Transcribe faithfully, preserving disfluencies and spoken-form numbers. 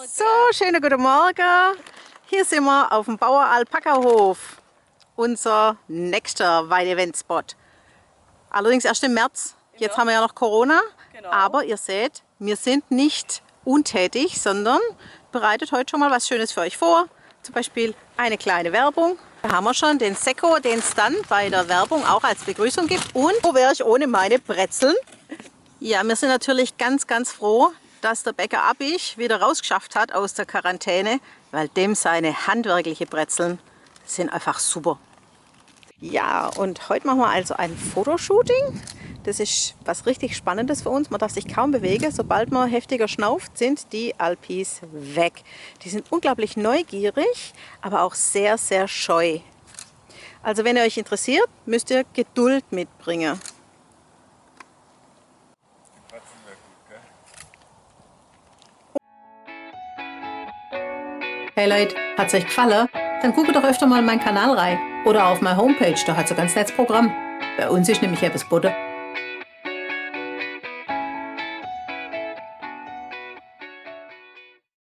So, schönen guten Morgen. Hier sind wir auf dem Bauer Alpaka Hof. Unser nächster Weidewendspot. Allerdings erst im März. Jetzt haben wir ja noch Corona. Genau. Aber ihr seht, wir sind nicht untätig, sondern bereitet heute schon mal was Schönes für euch vor. Zum Beispiel eine kleine Werbung. Da haben wir schon den Seko, den es dann bei der Werbung auch als Begrüßung gibt. Und wo wäre ich ohne meine Brezeln? Ja, wir sind natürlich ganz, ganz froh, dass der Bäcker Abich wieder rausgeschafft hat aus der Quarantäne, weil dem seine handwerkliche Brezeln sind einfach super. Ja, und heute machen wir also ein Fotoshooting. Das ist was richtig Spannendes für uns. Man darf sich kaum bewegen. Sobald man heftiger schnauft, sind die Alpis weg. Die sind unglaublich neugierig, aber auch sehr, sehr scheu. Also wenn ihr euch interessiert, müsst ihr Geduld mitbringen. Hey Leut, hat es euch gefallen? Dann guckt doch öfter mal in meinen Kanal rein. Oder auf meine Homepage, da hat es ein ganz nettes Programm. Bei uns ist nämlich etwas geboten.